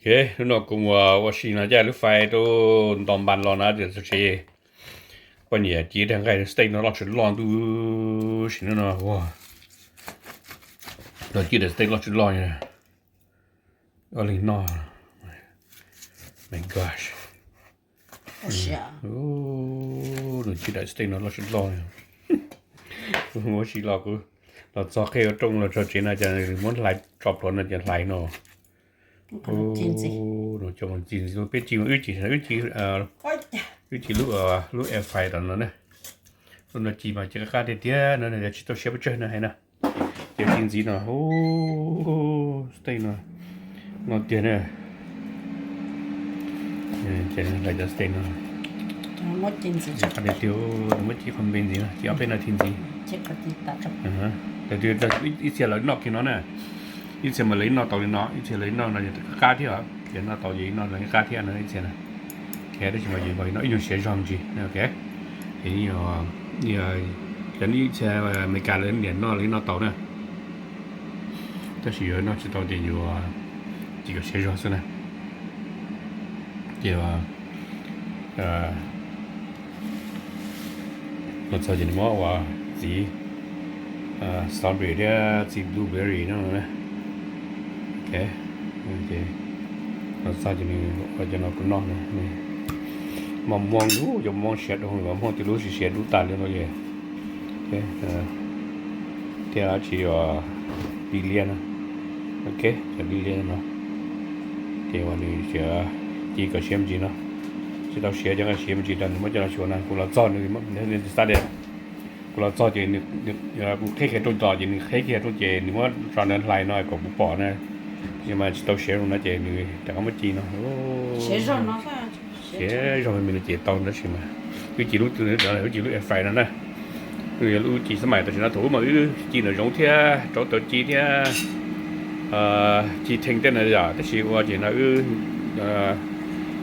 Ok, hnub no kuv mus ua si no ces lub fais rau nto npas los na ces txog tsev, poj niam ci dag nqaij steak no loj tshaj loj ntuj, sim no no ua no ci daim steak loj tshaj loj, ua li no, my gosh, no ci daim steak no loj tshaj loj. Kuv ua si los kuv los txog qhib ua rooj los txog tsev no ces muab hlais tso plhuav no ces hlais no. Ntxi, peb ci wb ci, wb ci, wb ci lub air fry tom no na. Lub no ci mas ci qab qab tiag tiag no, yog tsis tau siav pes tsawg no hais na. Ces ci ntxiv no, steak no, no tiag na. Ces hlais cov steak no, qab tiag tiag, muab ci qhov npe ntxiv no, ci ob peb no ci ntxiv. Ib txhia lawv noj kiag no na, ib txhia mas lawv noj tau li no, ib txhia lawv noj no qab qab thiab, ces noj tau ces noj qab thiab no ib txhia na. Tab sis mas yus nkaus no ib nyuag siav zog me ntsis, ok. Ces cov ib txhia Amelikas lawv niam noj li noj tau na, tab sis yus noj tsis tau ces yus ci kom siav zog xwb na. Ces los txog ces nws muab ua txiv strawberry thiab txiv blueberry no na. Ok, los txog ces nws ua cov no kuv noj no. Mos muag, cov mos muag siav dhau, mos muag twb lub siav siav dub tas li no ces, thiab tsis ua li liab no. Ok, cov li liab no ces ua nws siav, ci kom siav me ntsis no. Tsis tau siav cov nqaij siav me ntsis rau nws muab coj los xyuas na. Kuv los txog nws, nws xav tias kuv los txog ces kuv qhib kiag rooj tos ces nws qhib kiag rooj ces nws muab tso ntawd hlais no kom kuv pom na. Tab sis mas tsis tau siav zoo no ces nws rov qab muab ci no. Siav zog me me no ces tau tab sis mas wb ci lub twg, wb ci lub air fry no na. Wb yog lub ci xab mais tam sim no, thaum ub mas wb ci nram zoov thiab rauv taws ci thiab ci thee tej no yom, tab sis ua ces no wb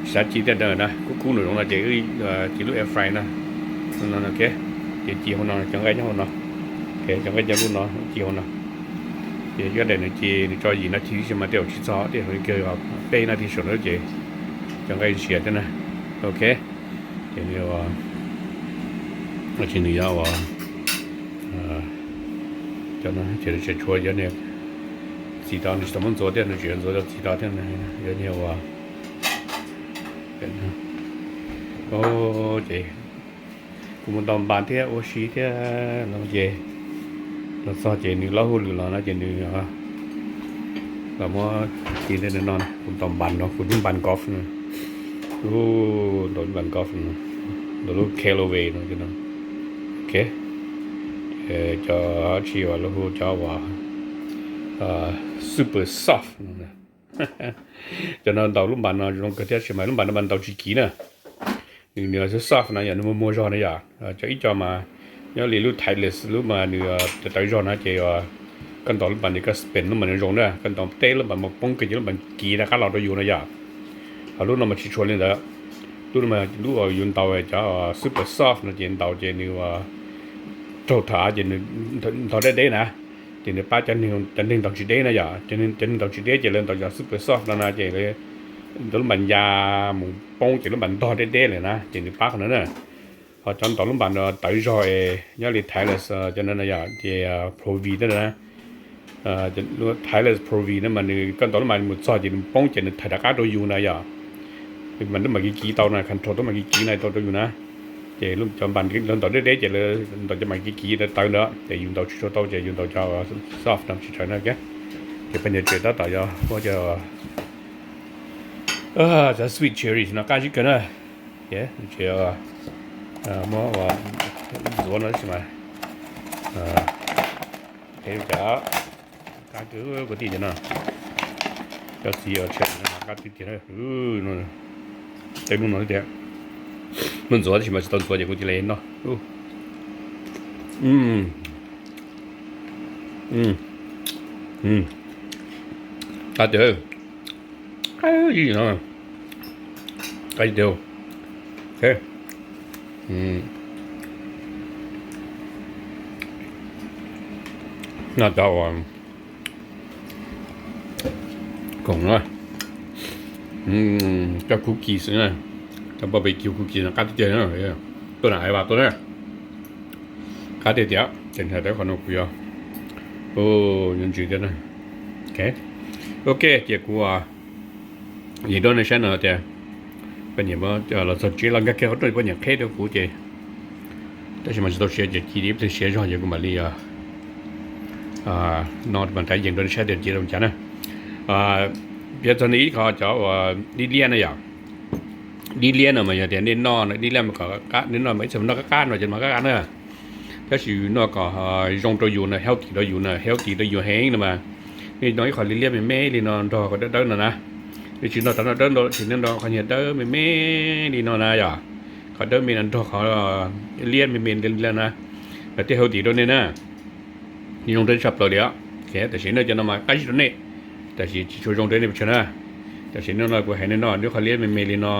xav ci tej no na, kub kub nram zoov no ces wb ci lub air fry na. Ces ci hauv no, cov nqaij nyob hauv no, cov nqaij cov lub no ci hauv no. Ces yuav daim nws ci nws tso yim nas this tib si mas tej zaum tsis txog, tej zaum kiag peb nas this saum no ces cov nqaij siav thiab na. Ok, ces nws ua, ces nws yuav ua cov no ces nws tseem tshuav cov niag txiv tod, nws tsis tau muab ntxuav thiab, nws tseem yuav ntxuav cov txiv tod thiab, yuav niag ua. Ces kuv mus ntaus npas thiab ua si thiab no ces los txog ces nws laub hauj lwm los no ces nws los muab ci tej no, kuv ntaus npas no, kuv lub npas golf no, ntaus lub npas golf no, ntaus lub Callaway no. Ok, cov tsis uas lawv hu cov uas super soft no. Cov no ntaus lub npas no zoo kawg thiab, tab sis mas lub npas no mas ntaus tsis kiv na. Nws nws soft no yom, nws muag muag zog na yom. Cov ib co mas nyob li lub Titleist lub mas nws tawv zog na ces koj ntaus lub npas nws, koj spin lub npas nws zoo na, koj ntaus teb lub npas mas poob kawg ces lub npas kiv rov qab los rau yus na yom. Ho lub no mas tsis tshua li ntawd. Lub no mas lub uas yus ntaus cov super soft no ces ntaus ces nws raug tham ces nws ntog deb deb na, ces nws pab cov neeg ntaus tsis deb na yom. Cov neeg ntaus tsis deb ces lawv ntaus cov super soft no na ces lub npas ya mus poob ces lub npas ntog deb deb lawm na ces nws pab qhov no na. Ho cov ntaus lub npas no tawv zog es nyob li Titleist cov no na yom, ces Pro V tej no na. Titleist Pro V no mas nws koj ntaus lub npas mus txog ces nws poob ces nws thawm rov qab rau yus na yom. Mas lub npas kiv kiv tau na, control lub npas kiv kiv na tau rau yus na. Ces cov npas lawv ntaus deb deb ces lawv ntaus cov npas kiv kiv tawv ntawd ces yus ntaus tsis tshua tau ces yus ntaus cov soft no tsis tshua na. Ces peb niam tsev tab tom yog ua cov sweet cherry no qab zib kawg na. Ces muab ua ntxuav no tab sis mas qab kawg kuv tij cov no, cov txiv cherry no qab tiag tiag. Tej lub no tiag, muab ntxuav tab sis mas tsis tau ntxuav ces kuv cia li noj. Qab tiag, qab tiag. Noj cov uas koom no, Cov cookies na, cov barbecue cookies no qab tiag tiag. Tuaj na, ai vas tuaj na. Qab tiag tiag, ces nrhiav tau qhov no kuv yuav yuav ntsws thiab na. Ok, ces kuv yeem rau nej saib no tias poj niam los txog tsev los nkag kiag qhov rooj, poj niam qheb rau kuv ces, tab sis mas tsis tau siav ces ci ib pliag siav zog ces kuv mam li no mas rov yeem rau nej saib tias ci zoo cas na. Piav txog nej ib qho cov uas dib liab na yom. Dib liab no mas yog tias nej noj dib liab mas kom qab, nej noj mas ib txhia noj qab qab no ces mas qab qab na. Tab sis noj kom zoo rau yus na, healthy rau yus na, healthy rau yus heev no mas nej noj ib qho liab liab me me li no nrog qhov dawb dawb no na. Nej tsis noj cov noj dawb ntau, tsis noj qhov niag dawb me me li no na yom. Qhov dawb me no nrog qhov liab me me li na, mas thiaj healthy rau nej na. Zoo rau tshaj plaws li os. Tam sim no cov no mas qab zib rau nej, tab sis tsis tshua zoo rau nej pes tsawg na. Tam sim no no kuv hais nej noj ib qho liab me me li no,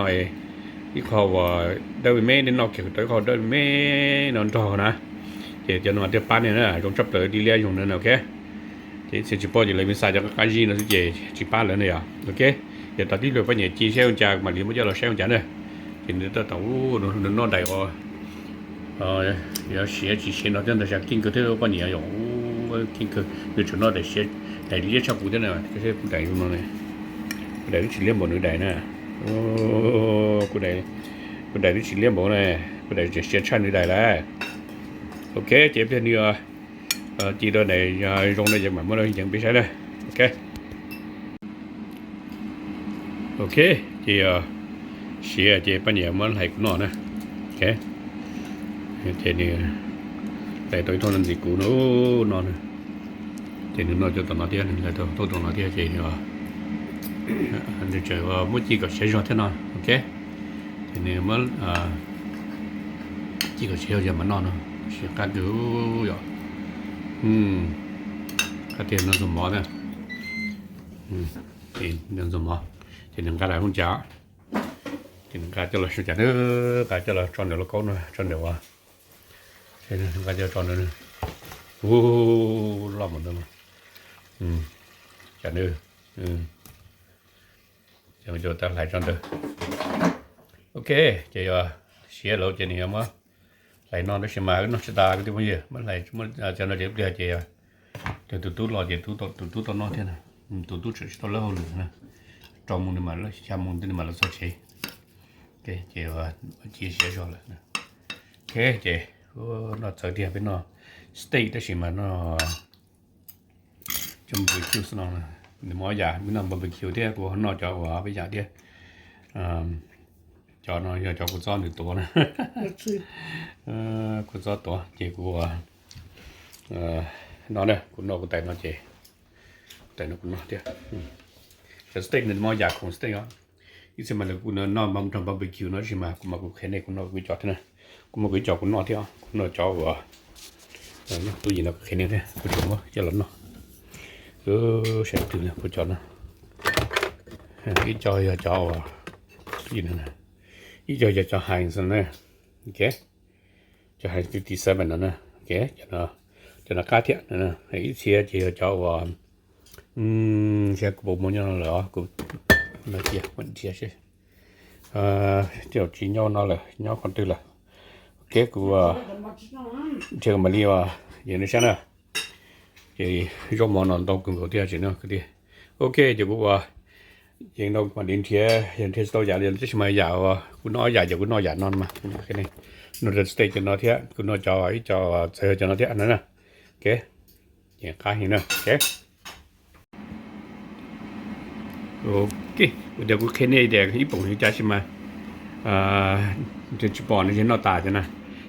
ib qho uas dawb me me, nej noj kiag rau ib qho dawb me me no nrog na, ces cov no mas thiaj pab nej na, zoo tshaj plaws, dib liab zoo na, ok. Ces ib txhia tsis paub ces lawv me xav cov qab zib no xwb ces tsis pab lawv na yom, ok. Ces tom tib pliag poj niam ci saib ua cas mam li muab coj los saib ua cas na. Ces nws tab tom nws noj daim ua yuav siav tsis siav no thiab ntag, siav keej kawg thiab poj niam yom, keej kawg, nws tseem noj daim siav, daim liab tshaj kuv thiab na, saib kuv daim zoo no ne. Kuv daim twb tsis liab npaum nws daim na. Kuv daim twb tsis liab npaum na, kuv daim tseem siav tshaj nws daim lawm. Ok, ces pliag nws ci rau daim zoo no ces mam muab rau yeev peb saib na. Ok. Ok, ces siav ces poj niam muab hlais kuv noj na. Ok, ces nws hlais tau ib thooj no ntxim kuv no, no na. Ces nws noj cov tom no thiab, nws hlais tau thooj tom no thiab ces nws tseem muab ci kom siav zog thiab no. Ok, ces nws muab ci kom siav zog ces mam noj no, siav qab kawg yom. Qab tiag, noj ntxuag mov na. Noj ntxuag mov, ces nws nqa lawm hoob cas, ces nws nqa coj los sib cas, nqa coj los tso ntawm lauj kaub no, tso ntawm uas, nqa coj tso ntawm, u, loj npaum ntawd, cas nws, ces tau hlais tso ntawd. Ok, ces yog siav lawm ces nws yuav muab hlais noj tab sis mas wb noj tsis tas kwv tij phooj ywg, muab hlais cov no ces ib pliag ces tus tub los ces tus tub tau noj thiab na. Tus tub tseem tsis tau lawb hauj lwm na, rau moos nws mam, xya moos nws mam los txog tsev. Ces ci siav zog lawm. Ok, ces noj txawv tiag, peb noj steak tab sis mas noj cov barbecue no, nws muaj ob yam, nws noj barbecue thiab kuv noj cov uas peb yam thiab. Cov no yog cov kuv txob nws tuav na. Kuv txob tuav ces kuv no na, kuv noj kuv tais no ces, kuv tais no kuv noj thiab. Cov steak nws muaj ob yam khoom steak os. Ib txhia mas lawv kuj noj nrog barbecue no tab sis mas kuv mas kuv qhia nej kuv noj kuv ib co thiab na. Kuv muaj kuv ib co kuv noj thiab, kuv noj cov uas nyob tub yim no kuv qhia nej thiab, kuv tseem muab coj los noj. Saib twg puas cov no. Ib co yog cov uas, ib co yog cov Heinz na. Ok, cov Heinz fifty seven no na. Ok, cov no qab thiab. Ib txhia ces yog cov uas, saib kuv puas muaj nyob no lawm, kuv no cia kuv dhia seb. Tej zaum tsis nyob no lawm, nyob qhov twg lawm. Ok, kuv dhia mam li ua yees nej saib na. Ces zaub mov no ntau kawg nkaus thiab tsis no kwv tij. Ok, ces kuv ua yees no mam li nrhiav, yog nrhiav tsis tau yam li tab sis mas yam uas kuv noj ob yam ces kuv noj yam no mas, noj cov steak cov no thiab kuv noj cov ib co txawv cov no thiab no na. Ok, yees qab heev na. Ok, ua tias kuv qhia nej tias ib poom li cas sis mas tsis pom no ces noj tas cov na.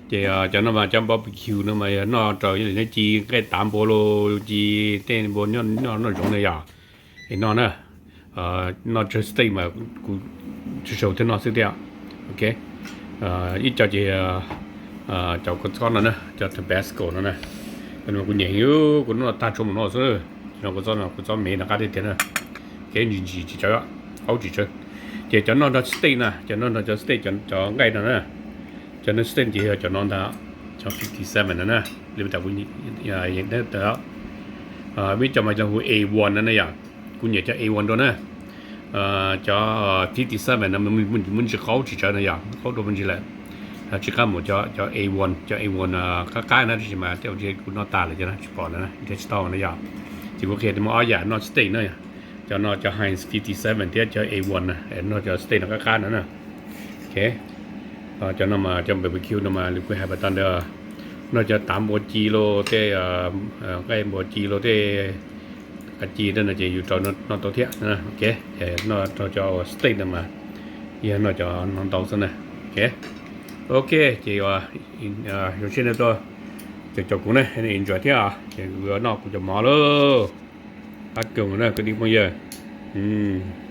Ces cov no mas cov barbecue no mas yog noj raws li nej ci nqaij tav npua los ci tej npua noj noj zoov na yom. Es no na, noj tsawg steak mas kuv tsis sau thiab noj xwb thiab. Ok, ib co ces cov kua txob no na, cov Tabasco no na, kuv nyiam heev, kuv noj tag tsuas mus no xwb. Cov kua txob no, kua txob me no qab tiag tiag na. Kev ntsis ntsis tsis tsawg, qaub tsis tsawg. Ces cov noj nrog steak na, cov noj nrog cov steak, cov nqaij no na, cov noj steak ces yog cov no ntag, cov fifty seven no na, li tas kuv yeej tau. Muaj ib co mas yog hu A one no na yom, kuv nyiam cov A one dua na. Cov fifty seven no muaj ntsis qaub tsis tsawv no yog qaub dua me ntsis lawm. Tsis qab mus cov a one, cov a one qab qab na, tab sis mas tej zaum kuv noj tas lawm cov no tsis pom lawm, nrhiav tsis tau no yog. Ces kuv qhia tias muaj ob yam noj steak na, cov no cov Heinz fifty seven thiab cov a one na, noj cov steak no qab qab no na. Ok, cov no mas cov barbecue no mas li kuv hais pas tas ntawd, noj cov tav npua ci los tej, nqaij npua ci los tej, kav ci tej no ces yus rau noj tau thiab. Ok, noj rau cov steak no mas yog noj cov no ntau xwb na. Ok, ok, ces zoo siab nej tuaj caum kuv ne, enjoy thiab os. Ces kuv yuav noj kuv cov mov lauj. Qab kawg na kwv tij phooj ywg.